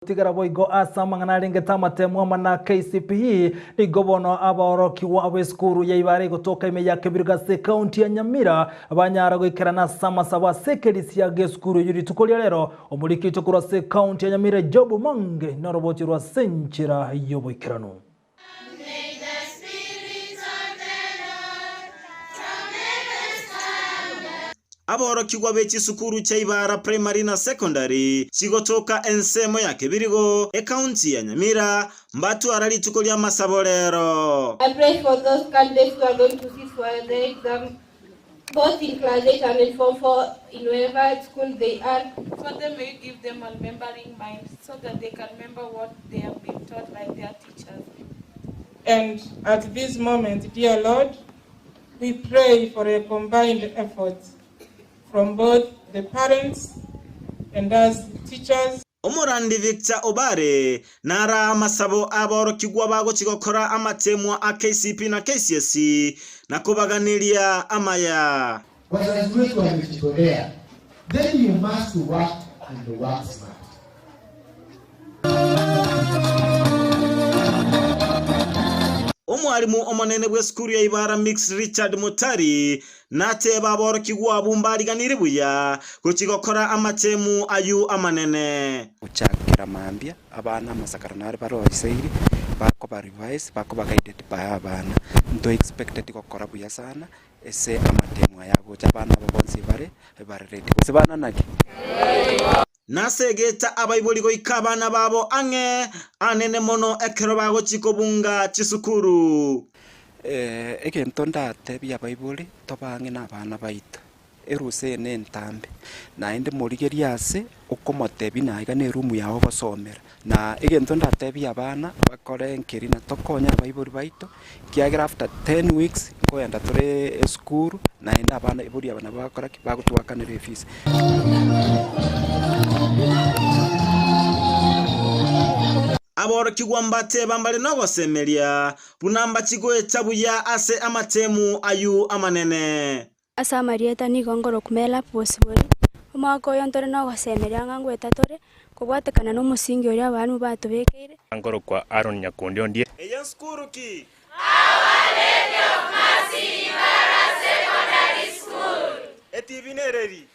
Tigara boigo ase amang'ana arengete amatemu amo na KCPE, nigo bono abaorokigwa b'esukuru ya Ibare egotoka ime ya Kebirigo ase ekaunti ya Nyamira banyara goikerana ase amasabo ase ekerisia gi'esukuru eyio rituko ria rero. Omoriki oito korwa ase ekaunti ya Nyamira Job Mange noroboti rwa ase enchera y'oboikeranu. Aborokigwa be chisukuru chia Ibara Primary na Secondary chigotoka ensemo ya Kebirigo, ekaunti ya Nyamira, mbatwara rituko ri'amasabo rero. I pray for those candidates who are going to sit for the exam both in class 8 and in form 4 in wherever school they are. Father, may you give them a remembering mind so that they can remember what they have been taught by their teachers. And at this moment, dear Lord, we pray for a combined effort from both the parents and us teachers. Omorandi Victor Obare nara amasabo aborokigwa bagochia gokora amatemwa a KCPE na KCSE na kobaganeria amaya. Wazazi wetu wamejitolea, then you must work and work smart. Omwalimu omonene bw'esukuru ya Ibara Mixed Richard Mutari nateba aborokigwa abwo mbariganiri buya gochia gokora amatemu ayio amanene. Gochakera mambia, abana amasakara nare baroiseiri, bakoba revise, bakoba guided by abana. Nto expected gokora buya sana ase amatemu aya agocha abana aba bonsi bare bare ready. Gose bana naki? Nasegete abaibori goika abana babo ang'e anene mono ekero bagochia kobunga chisukuru. Egento ndatebie abaibori, tobe ang'e nabana baito, erusa eye nentambe, naende morigerie ase okomotebia na iga nerumu yao ogosomera. Na egento ndatebie abana, bakore nkeri na tokonye abaibori baito, ekiagera after ten weeks, nkoenda tore esukuru, naende abana abaibori aba nabo bagokora ki? Bagotoakanera efees. Aborokigwa mbateba mbare nogosemeria, buna mbachie goeta buya ase amatemu ayio amanene. Ase amarieta nigo nkorokwa Merab Bosibori, omwaka oyo ntore nogosemeria ng'a ngoeta tore, kobwatekana nomosingi oria abalimu batobekeire. Nkorokwa Aaron Nyakundi Ondie. Eye nsukuru ki? Etibi nereri?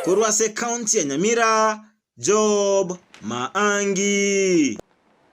Korwa ase ekaunti ya Nyamira, Job Maangi.